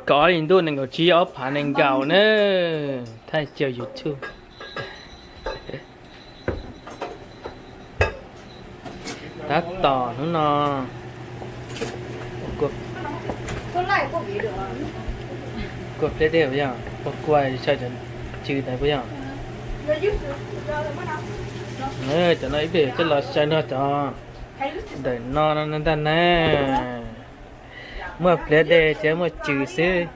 Kaum ob hlis ntuj nees nkaum tsib, ob phav nees nkaum na. Thaij chaw YouTube. Tab tom hnub no kua pliab dej puas yog, kua kua tshaj cov cw ntawd puas yog. Cov no ib pliag yuav coj los saib no cov ntawm no no ntag na. Muaj pliab dej thiab muaj cw xwb.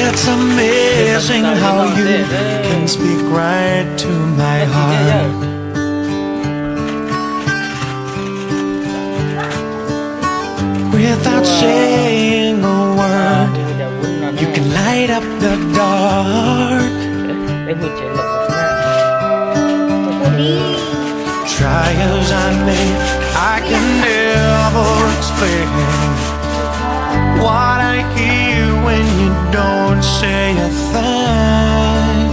It's amazing how you can speak right to my heart. Without saying a word, you can light up the dark. Try as I may, I can never explain what I hear when you don't say a thing.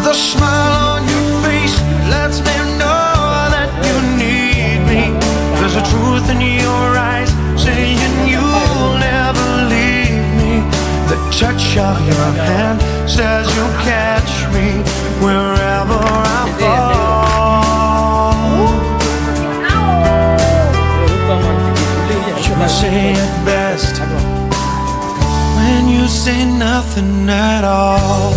The smile on your face lets me know that you need me. There's a truth in your eyes saying you'll never leave me. The touch of your hand says you'll catch me wherever I fall. You say it best when you say nothing at all.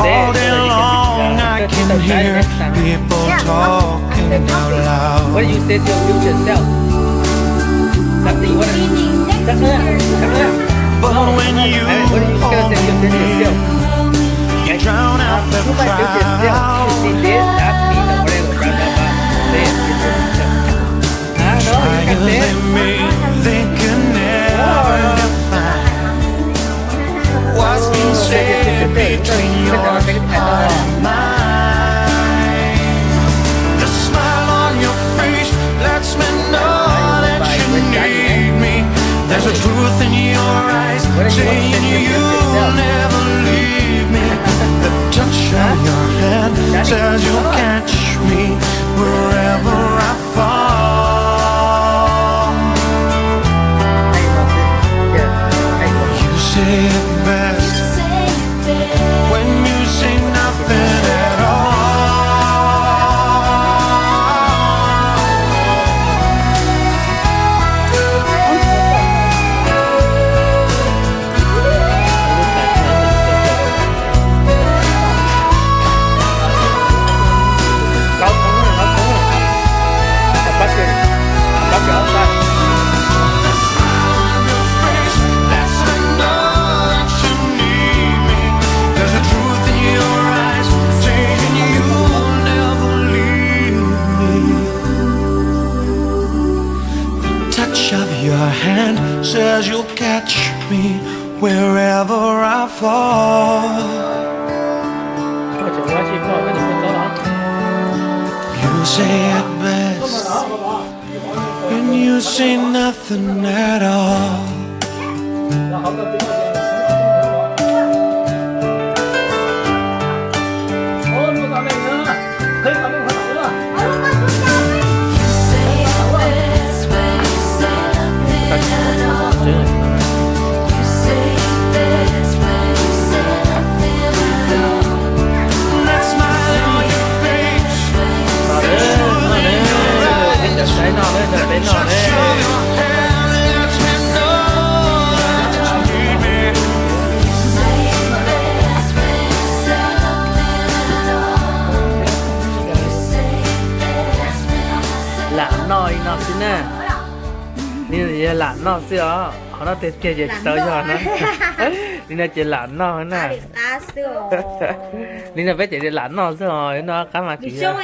All day long I can hear people talking out loud. What do you say to your future self? Something you want to... But when you hold me near, you drown out the crowd. Try as they may, they can never define what's been said between your heart and mine. The smile on your face lets me know that you need me. There's a truth in your eyes saying you'll never leave me. The touch of your hand says you'll catch me wherever I fall. You say it best when you say nothing at all. The touch of your hand says you'll catch me wherever I fall. You say it best when you say nothing at all. Lam noj li no xwb na. Li no yog lam noj xwb os, qhov no tiag tiag ces tsis tau yog na. Li no ces lam noj na. Li no peb ces lam noj xwb os, no qab mas tsis yog.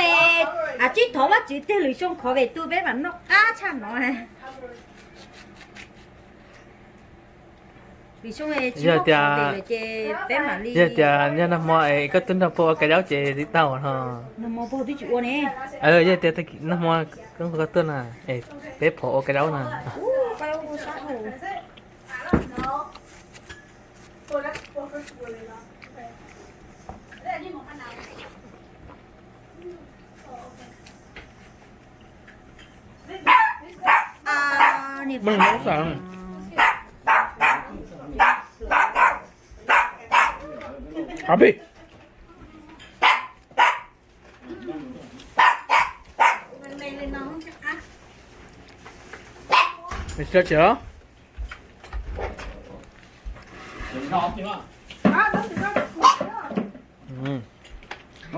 Tsib thov Vajtswv tiag, lwm xyoo khov ve tu peb mam noj qab tshaj no. Yog tias, yog tias nyob nag hmo es koj tuaj nrog puag ua kab zaub ces tau no. Yog tias nag hmo koj tuaj na, es peb phom ua kab zaub na.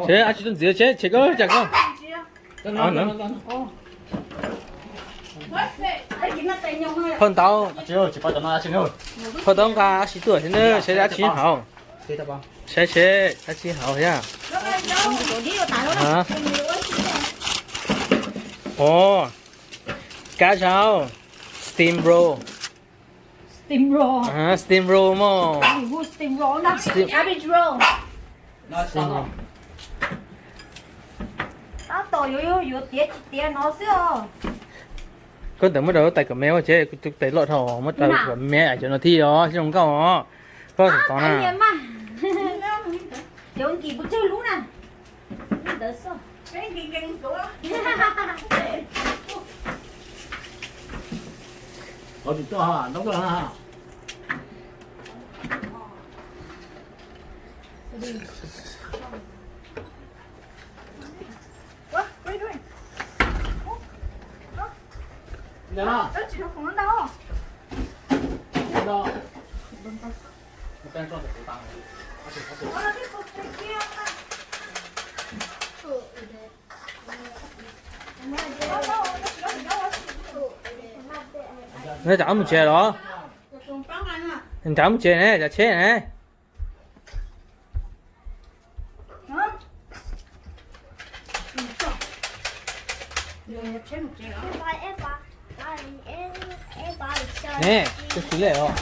Seb, ab tsis tuaj ntxiv seb, tshem koj, tshem koj. Phauj Ntaub, phauj Ntaub nqa ab tsis tuaj seb na, seb ab tsis hauv. Seb seb ab tsis hauv thiab. Ov, kab zaub, steam roll. Steam roll. Steam roll mog. Tab tom yuav yuav tiav tsis tiav no xwb os. Koj ntawd muab rau tais kom me ua tsev, kuv tus tais loj dhau muab rau kom me cov no thiab os, zoo nkauj os. Koj tus tod na. Cov nkim puas tsawg lub na. Neb rov mus tsev los? Rov mus tsev ne, rov tsheb ne. Ne, twb xws li os.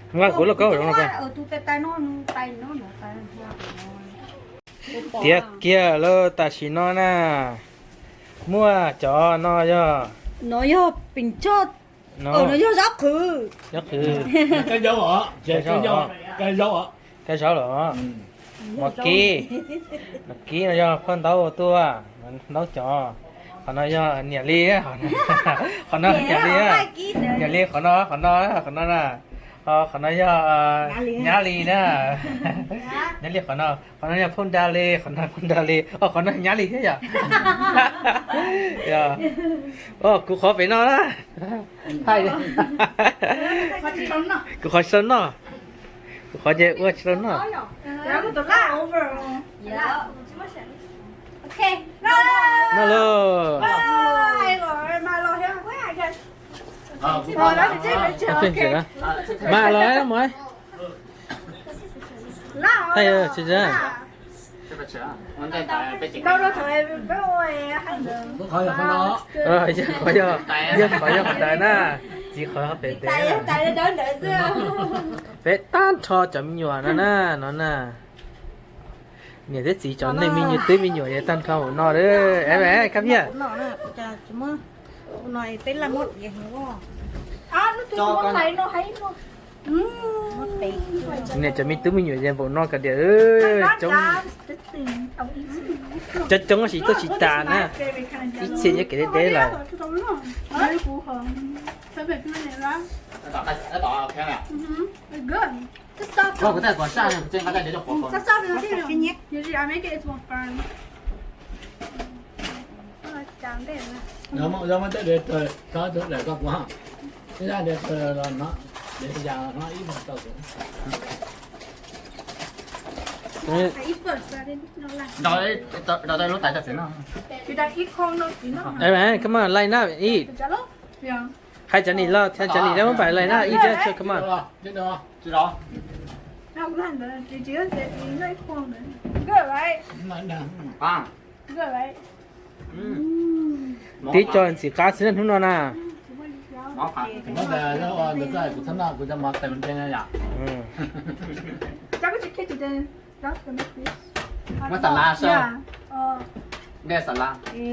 Nqa kuv lauj kaub zoo no. Tiav kiag lawm tam sim no na. Muaj cov no yog, no yog peem choj, no yog zaub qhwv. Zaub qhwv. Kab zaub los? Mov kib. Mov kib no yog phauj Ntaub ua tuaj, Ntaub cov. Qhov no yog niam Li, qhov no niam Li, niam Li qhov no, qhov no, qhov no na. Qhov no yog nyab Li na. Nyab Li qhov no, qhov no yog phauj Nra Li, qhov no phauj Nra Li, qhov no nyab Li thiab yom. Kuv qhov pem no na. Kuv qhov tsis tau noj. Kuv qhov ces ua tsis tau noj. Noj lauj. Mas los mas. Thaij tsis tau. Yog qhov yog, yog qhov yog qhov ntawd na. Txiv qhov pem tes. Peb tag nrho cov me nyuam no na, no na. Niam thiab txiv cov neeg me nyuam twb me nyuam tag nrho hauv no lawm. Kab Phiaj. Niam cov me tub me nyuam yeej npaum no kawg tiag. Coob, coob coob tab sis tuaj tsis tas na. Ib txhia nyob kev deb deb lawm. Come on, line up, eat. Hai cov nis los, cov nis los muab pais line up, eat, come on. Tib co ntxim qab xwb na hnub no na. Muab xav lav saib.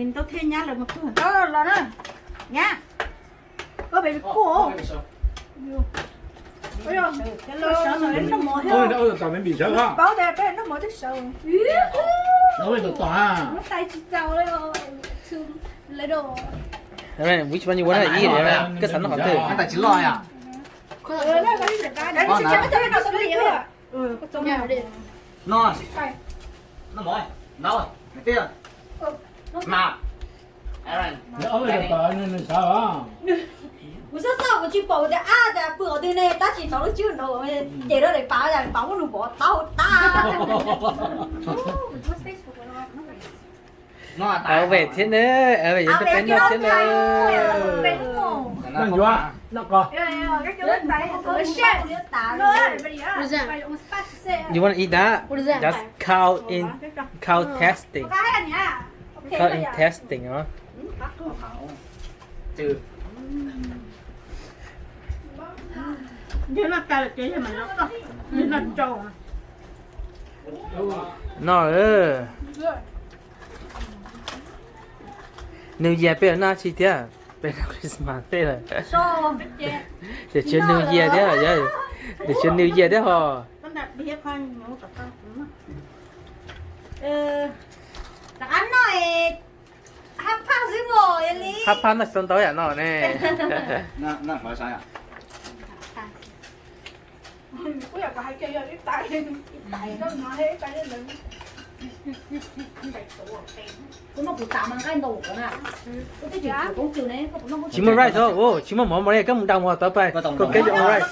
Ntau thiab nyab lawv mus tuag los na. Nyab, koj pem kuj. Paub tias peb noj mov twb sawv. Tais tsis txaus li. Which one you wanna eat? Koj xav noj qhov twg? Tais tsis loj yom. No, no mov, no, no. Kuv xav xav kuv tsis pom tias ab tas pw qhov twg ne, tab sis nov lub tswb no ces rau daim pav, daim pav muab nws pov tau tag. Av ve thiab na, av ve yog peb noj thiab na. You want to eat that? Just cow in, cow testing. Cow in testing os. Noj. New Year peb yuav noj tsi thiab? Peb noj Christmas tej lawm. Tiam sis New Year thiab, tiam sis New Year thiab hos. Hab phaj noj tsis tau ntau yam no ne. Tsis muaj rice os, tsis muaj mov mov li, koj mus dau mov tod pais, koj keb cov rice.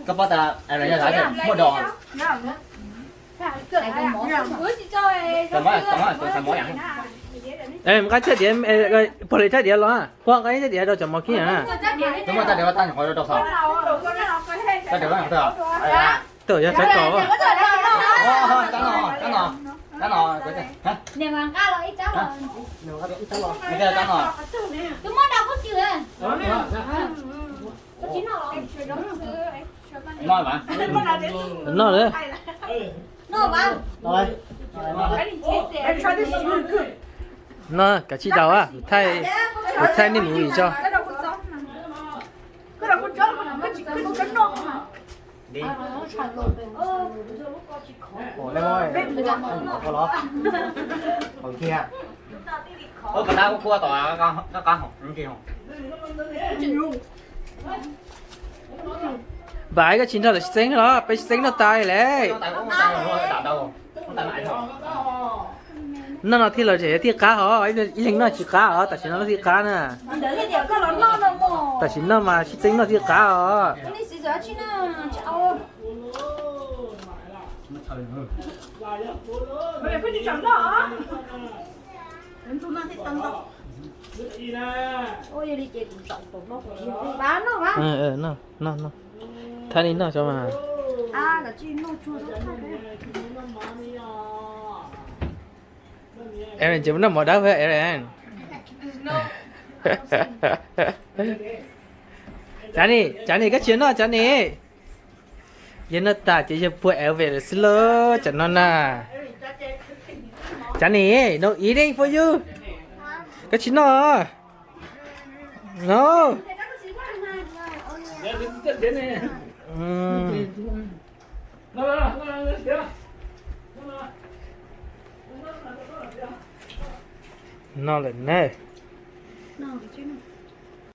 Koj paub tas muaj dos. Mus qab tsab diav, puag li tsab diav los, puag nqa tsab diav rau cov mov kib na. Twb yog tsab kaus. Noj lawm. Noj, kav tsij daus, kuv thaij nej mus vim tso. Vam, koj tsis nrog lawv sib txeeb los? Peb sib txeeb noj tas lawm. Noj no thiaj los tseem thiaj qab hos, ib leeg noj tsis qab os, tam sim no thiaj qab na. Tam sim no mas sib txeeb noj thiaj qab os. Thaij li noj tso mas. Aaron, tsis muaj noj mov dawb thiab Aaron. Cov ni, cov ni, koj tsis noj cov ni. Yog noj tas ces yog puag Elvis lawm xwb lauj, cov no na. Cov ni, no eating for you. Koj tsis noj. No. Noj lawm na.